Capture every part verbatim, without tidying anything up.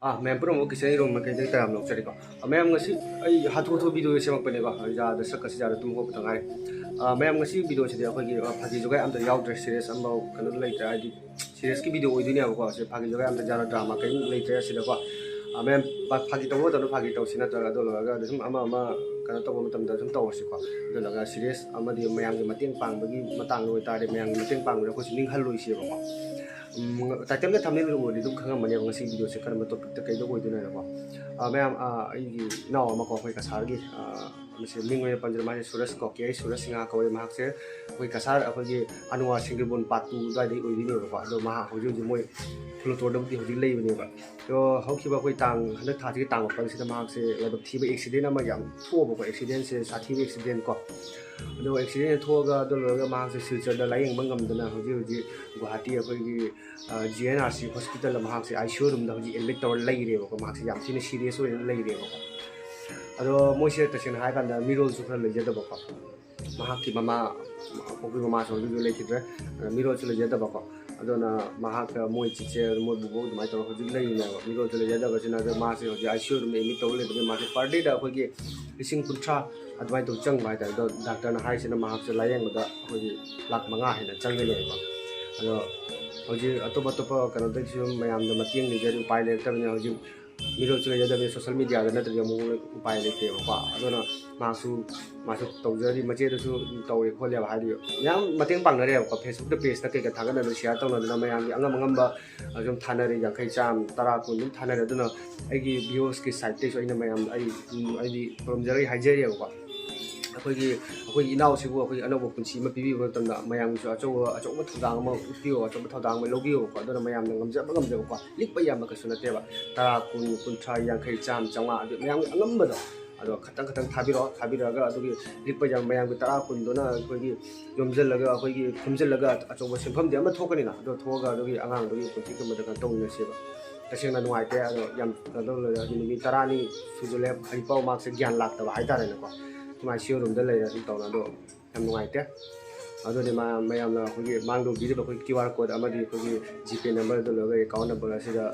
ꯑꯥ, ꯃꯌꯥꯝ ꯄꯨꯝꯅꯃꯛ ꯀꯤꯆꯟ ꯏꯔꯨꯝ ꯃꯥꯏꯀꯩꯗꯒꯤ ꯇꯔꯥꯝꯅ ꯑꯣꯛꯆꯔꯤꯀꯣ꯫ ꯑꯥ, ꯃꯌꯥꯝ, ꯉꯁꯤ ꯑꯩ ꯍꯥꯊꯨ ꯍꯥꯊꯨ ꯚꯤꯗꯤꯑꯣ ꯁꯦꯝꯃꯛꯄꯅꯦꯀꯣ꯫ ꯑꯩ ꯌꯥꯗ ꯁꯛꯀꯁꯤ ꯌꯥꯗ ꯇꯨꯝ ꯍꯧꯒꯠꯄꯗ ꯉꯥꯏꯔꯤ꯫ ꯑꯥ, ꯃꯌꯥꯝ, ꯉꯁꯤ ꯚꯤꯗꯤꯑꯣꯁꯤꯗꯤ ꯑꯩꯈꯣꯏꯒꯤ, ꯑꯥ, ꯐꯥꯒꯤ ꯖꯣꯒꯥꯏ ꯑꯝꯇ ꯌꯥꯎꯗ꯭ꯔꯦ, ꯁꯤꯔꯤꯌꯁ ꯑꯃꯐꯥꯎ ꯀꯩꯅꯣ ꯂꯩꯇ꯭ꯔꯦ, ꯍꯥꯏꯗꯤ ꯁꯤꯔꯤꯌꯁꯀꯤ ꯚꯤꯗꯤꯑꯣ ꯑꯣꯏꯗꯣꯏꯅꯦꯕꯀꯣ꯫ ꯁꯤ ꯐꯥꯒꯤ ꯖꯣꯒꯥꯏ ꯑꯝꯇ ꯌꯥꯎꯔ, ꯗ꯭ꯔꯥꯃꯥ ꯀꯔꯤꯝ ꯂꯩꯇ꯭ꯔꯦ ꯁꯤꯗꯀꯣ꯫ ꯑꯥ, ꯃꯌꯥꯝ ꯐꯥ-, ꯐꯥꯒꯤ ꯇꯧꯕ ꯃꯇꯝꯗ ꯐꯥꯒꯤ ꯇꯧꯁꯤ ꯅꯠꯇ꯭ꯔꯒ, ꯑꯗꯨ ꯂꯣꯏꯔꯒ ꯑꯗꯨ ꯁꯨꯝ ꯑꯃ ꯑꯃ ꯀꯩꯅꯣ ꯇꯧꯕ ꯃꯇꯝꯗ ꯁꯨꯝ ꯇꯧꯔꯁꯤꯀꯣ꯫ ꯑꯗꯨ ꯂꯣꯏꯔꯒ ꯁꯤꯔꯤꯌꯁ ꯑꯃꯗꯤ ꯃꯌꯥꯝꯒꯤ ꯃꯇꯦꯡ ꯄꯥꯡꯕꯒꯤ ꯃꯇꯥꯡꯗ ꯑꯣꯏꯇꯥꯔꯗꯤ, ꯃꯌꯥꯝꯒꯤ ꯃꯇꯦꯡ ꯄꯥꯡꯕꯗ ꯑꯩꯈꯣꯏꯁꯨ ꯅꯤꯡꯍꯜꯂꯣꯏꯁꯦꯕꯀꯣ꯫ ꯎꯝ, ꯇꯥꯏꯇꯜꯒ ꯊꯝꯅꯦꯜꯒ ꯎꯔꯗꯤ ꯑꯗꯨꯝ ꯈꯪꯉꯝꯃꯅꯦꯕ ꯉꯁꯤ ꯚꯤꯗꯤꯑꯣꯁꯦ ꯀꯔꯝꯕ ꯇꯣꯄꯤꯛꯇ ꯀꯩꯗ ꯑꯣꯏꯗꯣꯏꯅꯣ ꯍꯥꯏꯅꯀꯣ꯫ ꯑꯥ, ꯃꯌꯥꯝ, ꯑꯥ, ꯑꯩꯒꯤ ꯏꯅꯥꯎ ꯑꯃꯀꯣ, ꯑꯩꯈꯣꯏ ꯀꯁꯥꯔꯒꯤ, ꯑꯥ, ꯃꯁꯤ ꯃꯤꯡ ꯑꯣꯏꯅ ꯄꯟꯖꯔ, ꯃꯥꯁꯦ ꯁꯨꯔꯁ ꯀꯣ, ꯀꯦ ꯑꯩꯆ ꯁꯨꯔꯁ ꯁꯤꯡꯍ ꯀꯧꯋꯦ꯫ ꯃꯍꯥꯛꯁꯦ ꯑꯩꯈꯣꯏ ꯀꯁꯥꯔ, ꯑꯩꯈꯣꯏꯒꯤ ꯑꯅꯨꯋꯥꯔ ꯁꯤꯡꯒꯤꯔꯕꯣꯟ ꯄꯥꯔꯠ ꯇꯨ ꯑꯗꯨꯋꯥꯏꯗꯩ ꯑꯣꯏꯗꯣꯏꯅꯦꯕꯀꯣ꯫ ꯑꯗꯣ ꯃꯍꯥꯛ ꯍꯧꯖꯤꯛ ꯍꯧꯖꯤꯛ ꯃꯣꯏ ꯐ꯭ꯂꯣꯇꯣꯔꯗꯕꯨꯗꯤ ꯍꯧꯖꯤꯛ ꯂꯩꯕꯅꯦꯕ꯫ ꯑꯗꯣ ꯍꯧꯈꯤꯕ ꯑꯩꯈꯣꯏ ꯇꯥꯡ, ꯍꯟꯗꯛ ꯊꯥꯁꯤꯒꯤ ꯇꯥꯡ ꯃꯥꯄꯟꯁꯤꯗ ꯃꯍꯥꯛꯁꯦ ꯂꯥꯏꯕꯛ ꯊꯤꯕ ꯑꯦꯛꯁꯤꯗꯦꯟ ꯑꯃ ꯌꯥꯝ ꯊꯣꯛꯑꯕꯀꯣ꯫ ꯑꯦꯛꯁꯤꯗꯦꯟꯁꯦ ꯁꯥꯊꯤꯕ ꯑꯦꯛꯁꯤꯗꯦꯟ ꯀꯣ꯫ ꯑꯗꯣ ꯑꯦꯛꯁꯤꯗꯦꯟ ꯊꯣꯛꯑꯒ ꯑꯗꯨ ꯂꯣꯏꯔꯒ ꯃꯍꯥꯛꯁꯦ ꯁꯤꯜꯆꯔꯗ ꯂꯥꯌꯦꯡꯕ ꯉꯝꯗꯅ ꯍꯧꯖꯤꯛ ꯍꯧꯖꯤꯛ ꯒꯨꯋꯥꯍꯥꯇꯤ ꯑꯩꯈꯣꯏꯒꯤ, ꯑ, ꯖꯤ ꯑꯦꯟ ꯑꯥꯔ ꯁꯤ ꯍꯣꯁꯄꯤꯇꯥꯜꯗ ꯃꯍꯥꯛꯁꯦ ꯑꯥꯏ ꯁꯤ ꯌꯨ ꯔꯨꯝꯗ ꯍꯧꯖꯤꯛ ꯑꯦꯗꯃꯤꯠ ꯇꯧꯔ ꯂꯩꯔꯦꯕꯀꯣ꯫ ꯃꯍꯥꯛꯁꯦ ꯌꯥꯝ ꯊꯤꯅ ꯁꯤꯔꯤꯌꯁ ꯑꯣꯏꯅ ꯂꯩꯔꯦꯕꯀꯣ꯫ ꯑꯗꯣ ꯃꯣꯏꯁꯦ ꯇꯁꯦꯡꯅ ꯍꯥꯏꯔꯀꯥꯟꯗ ꯃꯤꯔꯣꯜꯁꯨ ꯈꯔ ꯂꯩꯖꯗꯕꯀꯣ꯫ ꯃꯍꯥꯛꯀꯤ ꯃꯃꯥ, ꯄꯣꯛꯄꯤ ꯃꯃꯥꯁꯨ ꯍꯧꯖꯤꯛ ꯍꯧꯖꯤꯛ ꯂꯩꯈꯤꯗ꯭ꯔꯦ꯫ ꯑꯗ ꯃꯤꯔꯣꯜꯁꯨ ꯂꯩꯖꯗꯕꯀꯣ꯫ ꯑꯗꯨꯅ ꯃꯍꯥꯛꯀ ꯃꯣꯏ ꯆꯤꯆꯦ, ꯃꯣꯏ ꯕꯨꯕꯣꯛ ꯑꯗꯨꯃꯥꯏꯅ ꯇꯧꯔꯒ ꯍꯧꯖꯤꯛ ꯂꯩꯔꯤꯅꯦꯕ꯫ ꯃꯤꯔꯣꯜꯁꯨ ꯂꯩꯖꯗꯕꯁꯤꯅ ꯑꯗ ꯃꯥꯁꯦ ꯍꯧꯖꯤꯛ ꯑꯥꯏ ꯁꯤ ꯌꯨ ꯔꯨꯝꯗ ꯑꯦꯗꯃꯤꯠ ꯇꯧꯔ ꯂꯩꯕꯅꯤ꯫ ꯃꯥꯁꯦ ꯄꯔ ꯗꯦꯗ ꯑꯩꯈꯣꯏꯒꯤ ꯂꯤꯁꯤꯡ ꯀꯨꯟꯊ꯭ꯔꯥ ꯑꯗꯨꯃꯥꯏꯅ ꯇꯧ ꯆꯪꯕ ꯍꯥꯏꯇꯥꯔꯦ꯫ ꯑꯗꯣ ꯗꯥꯛꯇꯔꯅ ꯍꯥꯏꯁꯤꯅ ꯃꯍꯥꯛꯁꯦ ꯂꯥꯌꯦꯡꯕꯗ ꯑꯩꯈꯣꯏꯒꯤ ꯂꯥꯛ ꯃꯉꯥ ꯍꯦꯟꯅ ꯆꯪꯒꯅꯦꯕꯀꯣ꯫ ꯑꯗꯣ ꯍꯧꯖꯤꯛ ꯑꯇꯣꯞ ꯑꯇꯣꯞꯄ ꯀꯩꯅꯣꯗꯒꯤꯁꯨ ꯃꯌꯥꯝꯗ ꯃꯇꯦꯡ ꯅꯤꯖꯔꯤ, ꯎꯄꯥꯏ ꯂꯩꯔꯛꯇꯕꯅꯤꯅ ꯍꯧꯖꯤꯛ ꯃꯤꯔꯣꯜꯁꯨ ꯂꯩꯖꯗꯕꯅꯤ, ꯁꯣꯁꯦꯜ ꯃꯤꯗꯤꯌꯥꯗ ꯅꯠꯇ꯭ꯔꯗꯤ ꯑꯃꯨꯛ ꯎꯄꯥꯏ ꯂꯩꯇꯦꯕꯀꯣ꯫ ꯑꯗꯨꯅ ꯃꯥꯁꯨ, ꯃꯥꯁꯨ ꯇꯧꯖꯔꯤ, ꯃꯆꯦꯗꯁꯨ ꯇꯧꯔꯦ ꯈꯣꯠꯂꯦꯕ, ꯍꯥꯏꯗꯤ ꯃꯌꯥꯝ ꯃꯇꯦꯡ ꯄꯥꯡꯅꯔꯦꯕꯀꯣ꯫ ꯐꯦꯁꯕꯨꯛꯇ ꯄꯦꯖꯇ ꯀꯩꯀ ꯊꯥꯒꯠꯅꯗꯅ, ꯁꯤꯌꯥꯔ ꯇꯧꯅꯗꯅ ꯃꯌꯥꯝꯒꯤ ꯑꯉꯝ ꯑꯉꯝꯕ ꯑꯗꯨꯝ ꯊꯥꯅꯔꯦ, ꯌꯥꯡꯈꯩ, ꯆꯥꯝꯃ, ꯇꯔꯥ, ꯀꯨꯟ ꯑꯗꯨꯝ ꯊꯥꯅꯔꯦ꯫ ꯑꯗꯨꯅ ꯑꯩꯒꯤ ꯚ꯭ꯌꯨꯋꯔꯁꯀꯤ ꯁꯥꯏꯠꯇꯩꯁꯨ ꯑꯩꯅ ꯃꯌꯥꯝꯗ ꯑꯩ, ꯎꯝ, ꯑꯩꯗꯤ ꯈꯨꯔꯨꯝꯖꯔꯤ ꯍꯥꯏꯖꯔꯤꯕꯀꯣ꯫ ꯑꯩꯈꯣꯏꯒꯤ, ꯑꯩꯈꯣꯏꯒꯤ ꯏꯅꯥꯎꯁꯤꯕꯨ ꯑꯩꯈꯣꯏꯒꯤ ꯑꯅꯧꯕ ꯄꯨꯟꯁꯤ ꯑꯃ ꯄꯤꯕꯤꯕ ꯃꯇꯝꯗ ꯃꯌꯥꯝꯒꯤꯁꯨ ꯑꯆꯧꯕ, ꯑꯆꯧꯕ ꯊꯧꯗꯥꯡ ꯑꯃ ꯎꯠꯄꯤꯌꯣ, ꯑꯆꯧꯕ ꯊꯧꯗꯥꯡ ꯑꯃ ꯂꯧꯕꯤꯌꯣꯕꯀꯣ꯫ ꯑꯗꯨꯅ ꯃꯌꯥꯝꯅ ꯉꯝꯖꯕ ꯉꯝꯖꯕꯀꯣ, ꯂꯤꯛꯄ ꯌꯥꯝꯕ ꯀꯩꯁꯨ ꯅꯠꯇꯦꯕ꯫ ꯇꯔꯥ, ꯀꯨꯟ, ꯀꯨꯟꯊ꯭ꯔꯥ, ꯌꯥꯡꯈꯩ, ꯆꯥꯝꯃ, ꯆꯥꯝꯃꯉꯥ, ꯑꯗꯨ ꯃꯌꯥꯝꯒꯤ ꯑꯉꯝꯕꯗꯣ ꯑꯗꯣ ꯈꯇꯪ ꯈꯇꯪ ꯊꯥꯕꯤꯔꯛꯑꯣ꯫ ꯊꯥꯕꯤꯔꯛꯑꯒ ꯑꯗꯨꯒꯤ ꯂꯤꯛꯄ ꯌꯥꯝ ꯃꯌꯥꯝꯒꯤ ꯇꯔꯥ, ꯀꯨꯟꯗꯨꯅ ꯑꯩꯈꯣꯏꯒꯤ ꯌꯣꯝꯁꯤꯜꯂꯒ, ꯑꯩꯈꯣꯏꯒꯤ ꯈꯣꯝꯖꯤꯜꯂꯒ ꯑꯆꯧꯕ ꯁꯦꯟꯐꯝꯗꯤ ꯑꯃ ꯊꯣꯛꯀꯅꯤꯅ꯫ ꯑꯗꯣ ꯊꯣꯛꯑꯒ ꯑꯗꯨꯒꯤ ꯑꯉꯥꯡꯗꯨꯒꯤ ꯄꯨꯟꯁꯤ ꯀꯨꯝꯕꯗ ꯀꯩꯅꯣ ꯇꯧꯃꯤꯟꯅꯁꯦꯕ꯫ ꯇꯁꯦꯡꯅ ꯅꯨꯡꯉꯥꯏꯇꯦ꯫ ꯑꯗꯣ ꯌꯥꯝ ꯀꯩꯅꯣ ꯇꯧꯔꯦ, ꯍꯥꯏꯗꯤ ꯅꯨꯃꯤꯠ ꯇꯔꯥꯅꯤ ꯁꯨꯖꯜꯂꯦ, ꯍꯧꯖꯤꯛꯐꯥꯎ ꯃꯍꯥꯛꯁꯦ ꯒ꯭ꯌꯥꯟ ꯂꯥꯛꯇꯕ ꯍꯥꯏꯇꯥꯔꯦꯅꯦꯀꯣ꯫ ꯁꯨꯃꯥꯏꯅ ꯁꯤꯌꯣ ꯔꯨꯝꯗ ꯂꯩꯔꯦ ꯑꯗꯨꯝ ꯇꯧꯅ꯫ ꯑꯗꯣ ꯌꯥꯝ ꯅꯨꯡꯉꯥꯏꯇꯦ꯫ ꯑꯗꯨꯅꯤ ꯃꯌꯥꯝ, ꯃꯌꯥꯝꯅ ꯑꯩꯈꯣꯏꯒꯤ ꯃꯥꯡꯗ ꯎꯕꯤꯔꯤꯕ ꯑꯩꯈꯣꯏꯒꯤ ꯀ꯭ꯌꯨ ꯑꯥꯔ ꯀꯣꯗ ꯑꯃꯗꯤ ꯑꯩꯈꯣꯏꯒꯤ ꯖꯤꯄꯦ ꯅꯝꯕꯔꯗ ꯂꯣꯏꯅ ꯑꯦꯀꯥꯎꯟ ꯅꯝꯕꯔ ꯑꯁꯤꯗ,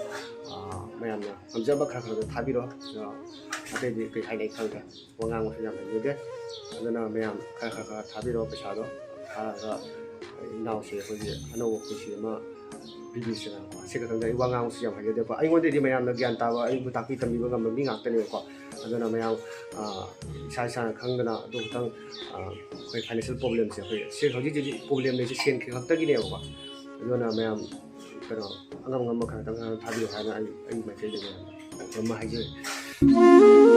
ꯑꯥ, ꯃꯌꯥꯝꯅ ꯉꯝꯖꯕ ꯈꯔ ꯈꯔ ꯊꯥꯕꯤꯔꯣ꯫ ꯑꯗꯣ ꯑꯇꯩꯗꯤ ꯀꯩ ꯍꯥꯏꯅꯤ ꯑꯩ ꯈꯪꯗ꯭ꯔꯦ꯫ ꯋꯥ ꯉꯥꯡꯕꯁꯨ ꯌꯥꯝ ꯍꯩꯖꯗꯦ꯫ ꯑꯗꯨꯅ ꯃꯌꯥꯝ ꯈꯔ ꯈꯔ ꯈꯔ ꯊꯥꯕꯤꯔꯣ ꯄꯩꯁꯥꯗꯣ꯫ ꯊꯥꯔꯒ ꯏꯅꯥꯎꯁꯦ ꯑꯩꯈꯣꯏꯒꯤ ꯑꯅꯧꯕ ꯄꯨꯟꯁꯤ ꯑꯃ ꯄꯤꯕꯤꯁꯤꯔꯥꯀꯣ꯫ ꯁꯤ ꯈꯛꯇꯪꯗ ꯑꯩ ꯋꯥ ꯉꯥꯡꯕꯁꯨ ꯌꯥꯝ ꯍꯩꯖꯗꯦꯀꯣ꯫ ꯑꯩꯉꯣꯟꯗꯩꯗꯤ ꯃꯌꯥꯝꯅ ꯒ꯭ꯌꯥꯟ ꯇꯥꯕ, ꯑꯩꯕꯨ ꯇꯥꯛꯄꯤ ꯇꯝꯕꯤꯕ ꯉꯝꯕ ꯃꯤ ꯉꯥꯛꯇꯅꯦꯕꯀꯣ꯫ ꯑꯗꯨꯅ ꯃꯌꯥꯝ, ꯑ, ꯏꯁꯥ ꯏꯁꯥꯅ ꯈꯪꯗꯅ ꯑꯗꯨ ꯈꯛꯇꯪ, ꯑ, ꯑꯩꯈꯣꯏ financial problemꯁꯦ ꯑꯩꯈꯣꯏ ꯁꯤ ꯍꯧꯖꯤꯛ ꯍꯧꯖꯤꯛ problem ꯂꯩꯔꯤꯁꯦ ꯁꯦꯟ ꯈꯛꯇꯒꯤꯅꯦꯕꯀꯣ꯫ ꯑꯗꯨꯅ ꯃꯌꯥꯝ ꯀꯩꯅꯣ ꯑꯉꯝ ꯑꯉꯝꯕ ꯈꯔ ꯈꯛꯇꯪ ꯊꯥꯕꯤꯌꯨ ꯍꯥꯏꯅ ꯑꯩ, ꯑꯩꯒꯤ ꯃꯥꯏꯀꯩꯗꯒꯤ ꯃꯌꯥꯝ ꯑꯃ ꯍꯥꯏꯖꯔꯤ꯫